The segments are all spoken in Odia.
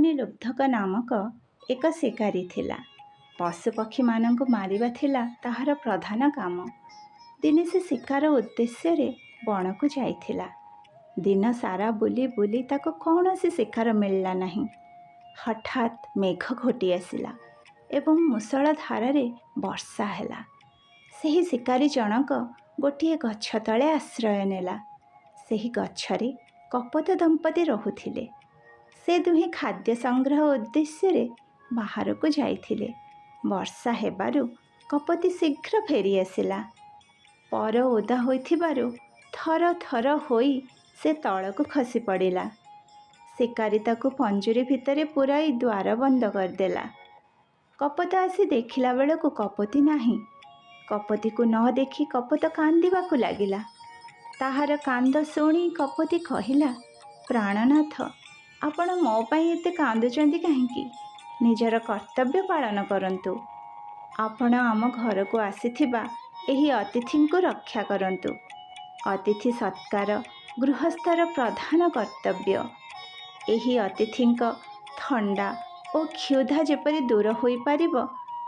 ଲୁବ୍ଧକ ନାମକ ଏକ ଶିକାରୀ ଥିଲା। ପଶୁପକ୍ଷୀମାନଙ୍କୁ ମାରିବା ଥିଲା ତାହାର ପ୍ରଧାନ କାମ। ଦିନେ ସେ ଶିକାର ଉଦ୍ଦେଶ୍ୟରେ ବଣକୁ ଯାଇଥିଲା। ଦିନସାରା ବୁଲି ବୁଲି ତାକୁ କୌଣସି ଶିକାର ମିଳିଲା ନାହିଁ। ହଠାତ୍ ମେଘ ଘୋଟି ଆସିଲା ଏବଂ ମୂଷଳଧାରାରେ ବର୍ଷା ହେଲା। ସେହି ଶିକାରୀ ଜଣକ ଗୋଟିଏ ଗଛ ତଳେ ଆଶ୍ରୟ ନେଲା। ସେହି ଗଛରେ କପୋତ ଦମ୍ପତି ରହୁଥିଲେ। ସେ ଦୁହେଁ ଖାଦ୍ୟ ସଂଗ୍ରହ ଉଦ୍ଦେଶ୍ୟରେ ବାହାରକୁ ଯାଇଥିଲେ। ବର୍ଷା ହେବାରୁ କପୋତୀ ଶୀଘ୍ର ଫେରିଆସିଲା। ପର ଓଦା ହୋଇଥିବାରୁ ଥର ଥର ହୋଇ ସେ ତଳକୁ ଖସି ପଡ଼ିଲା। ଶିକାରୀ ତାକୁ ପଞ୍ଜୁରୀ ଭିତରେ ପୂରାଇ ଦ୍ୱାର ବନ୍ଦ କରିଦେଲା। କପୋତ ଆସି ଦେଖିଲା ବେଳକୁ କପୋତୀ ନାହିଁ। କପୋତୀକୁ ନ ଦେଖି କପୋତ କାନ୍ଦିବାକୁ ଲାଗିଲା। ତାହାର କାନ୍ଦ ଶୁଣି କପୋତୀ କହିଲା, ପ୍ରାଣନାଥ, ଆପଣ ମୋ ପାଇଁ ଏତେ କାନ୍ଦୁଛନ୍ତି କାହିଁକି? ନିଜର କର୍ତ୍ତବ୍ୟ ପାଳନ କରନ୍ତୁ। ଆପଣ ଆମ ଘରକୁ ଆସିଥିବା ଏହି ଅତିଥିଙ୍କୁ ରକ୍ଷା କରନ୍ତୁ। ଅତିଥି ସତ୍କାର ଗୃହସ୍ଥର ପ୍ରଧାନ କର୍ତ୍ତବ୍ୟ। ଏହି ଅତିଥିଙ୍କ ଥଣ୍ଡା ଓ କ୍ଷୁଧା ଯେପରି ଦୂର ହୋଇପାରିବ,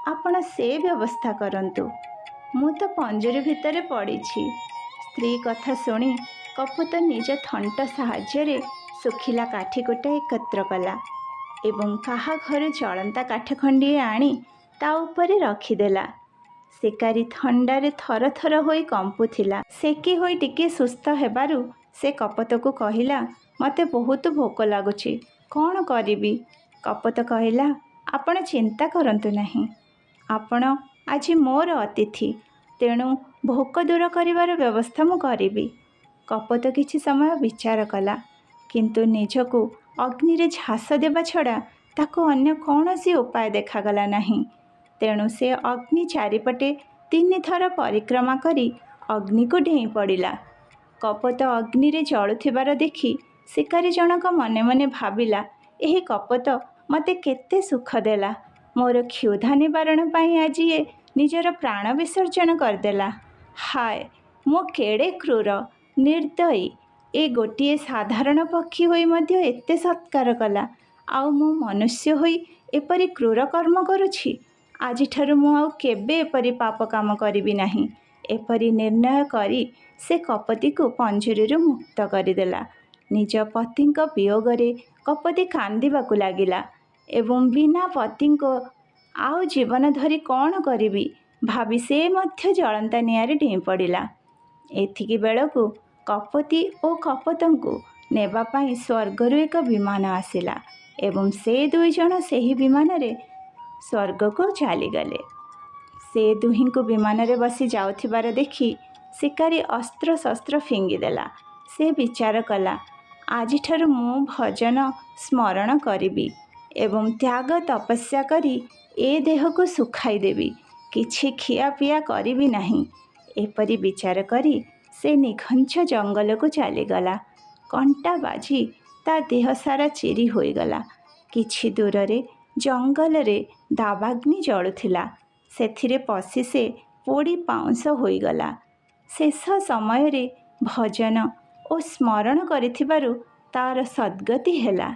ଆପଣ ସେ ବ୍ୟବସ୍ଥା କରନ୍ତୁ। ମୁଁ ତ ପଞ୍ଜୁରୀ ଭିତରେ ପଡ଼ିଛି। ସ୍ତ୍ରୀ କଥା ଶୁଣି କପୋତ ନିଜ ଥଣ୍ଟ ସାହାଯ୍ୟରେ ଶୁଖିଲା କାଠି ଗୋଟାଏ ଏକତ୍ର କଲା ଏବଂ କାହା ଘରୁ ଜଳନ୍ତା କାଠ ଖଣ୍ଡିଏ ଆଣି ତା ଉପରେ ରଖିଦେଲା। ଶିକାରୀ ଥଣ୍ଡାରେ ଥର ଥର ହୋଇ କମ୍ପୁଥିଲା। ସେକି ହୋଇ ଟିକିଏ ସୁସ୍ଥ ହେବାରୁ ସେ କପୋତକୁ କହିଲା, ମୋତେ ବହୁତ ଭୋକ ଲାଗୁଛି, କ'ଣ କରିବି? କପୋତ କହିଲା, ଆପଣ ଚିନ୍ତା କରନ୍ତୁ ନାହିଁ। ଆପଣ ଆଜି ମୋର ଅତିଥି, ତେଣୁ ଭୋକ ଦୂର କରିବାର ବ୍ୟବସ୍ଥା ମୁଁ କରିବି। କପୋତ କିଛି ସମୟ ବିଚାର କଲା, କିନ୍ତୁ ନିଜକୁ ଅଗ୍ନିରେ ଝାସ ଦେବା ଛଡ଼ା ତାକୁ ଅନ୍ୟ କୌଣସି ଉପାୟ ଦେଖାଗଲା ନାହିଁ। ତେଣୁ ସେ ଅଗ୍ନି ଚାରିପଟେ ତିନିଥର ପରିକ୍ରମା କରି ଅଗ୍ନିକୁ ଡେଇଁ ପଡ଼ିଲା। କପୋତ ଅଗ୍ନିରେ ଜଳୁଥିବାର ଦେଖି ଶିକାରୀ ଜଣକ ମନେ ମନେ ଭାବିଲା, ଏହି କପୋତ ମୋତେ କେତେ ସୁଖ ଦେଲା। ମୋର କ୍ଷୁଧା ନିବାରଣ ପାଇଁ ଆଜି ଏ ନିଜର ପ୍ରାଣ ବିସର୍ଜନ କରିଦେଲା। ହାୟ, ମୁଁ କେଡ଼େ କ୍ରୂର, ନିର୍ଦ୍ଦୟୀ! ଏ ଗୋଟିଏ ସାଧାରଣ ପକ୍ଷୀ ହୋଇ ମଧ୍ୟ ଏତେ ସତ୍କାର କଲା, ଆଉ ମୁଁ ମନୁଷ୍ୟ ହୋଇ ଏପରି କ୍ରୂର କର୍ମ କରୁଛି। ଆଜିଠାରୁ ମୁଁ ଆଉ କେବେ ଏପରି ପାପ କାମ କରିବି ନାହିଁ। ଏପରି ନିର୍ଣ୍ଣୟ କରି ସେ କପୋତୀକୁ ପଞ୍ଜୁରୀରୁ ମୁକ୍ତ କରିଦେଲା। ନିଜ ପତିଙ୍କ ବିୟୋଗରେ କପୋତୀ କାନ୍ଦିବାକୁ ଲାଗିଲା ଏବଂ ବିନା ପତିଙ୍କ ଆଉ ଜୀବନ ଧରି କ'ଣ କରିବି ଭାବି ସେ ମଧ୍ୟ ଜଳନ୍ତା ନିଆଁରେ ଡେଇଁ ପଡ଼ିଲା। ଏତିକି ବେଳକୁ କପୋତୀ ଓ କପୋତଙ୍କୁ ନେବା ପାଇଁ ସ୍ୱର୍ଗରୁ ଏକ ବିମାନ ଆସିଲା ଏବଂ ସେ ଦୁଇଜଣ ସେହି ବିମାନରେ ସ୍ୱର୍ଗକୁ ଚାଲିଗଲେ। ସେ ଦୁହିଁଙ୍କୁ ବିମାନରେ ବସି ଯାଉଥିବାର ଦେଖି ଶିକାରୀ ଅସ୍ତ୍ରଶସ୍ତ୍ର ଫିଙ୍ଗିଦେଲା। ସେ ବିଚାର କଲା, ଆଜିଠାରୁ ମୁଁ ଭଜନ ସ୍ମରଣ କରିବି ଏବଂ ତ୍ୟାଗ ତପସ୍ୟା କରି ଏ ଦେହକୁ ଶୁଖାଇଦେବି। କିଛି ଖିଆପିଆ କରିବି ନାହିଁ। ଏପରି ବିଚାର କରି ସେ ନିଘଞ୍ଚ ଜଙ୍ଗଲକୁ ଚାଲିଗଲା। କଣ୍ଟା ବାଜି ତା ଦେହସାରା ଚିରି ହୋଇଗଲା। କିଛି ଦୂରରେ ଜଙ୍ଗଲରେ ଦାବାଗ୍ନି ଜଳୁଥିଲା। ସେଥିରେ ପଶି ସେ ପୋଡ଼ି ପାଉଁଶ ହୋଇଗଲା। ଶେଷ ସମୟରେ ଭଜନ ଓ ସ୍ମରଣ କରିଥିବାରୁ ତା'ର ସଦ୍ଗତି ହେଲା।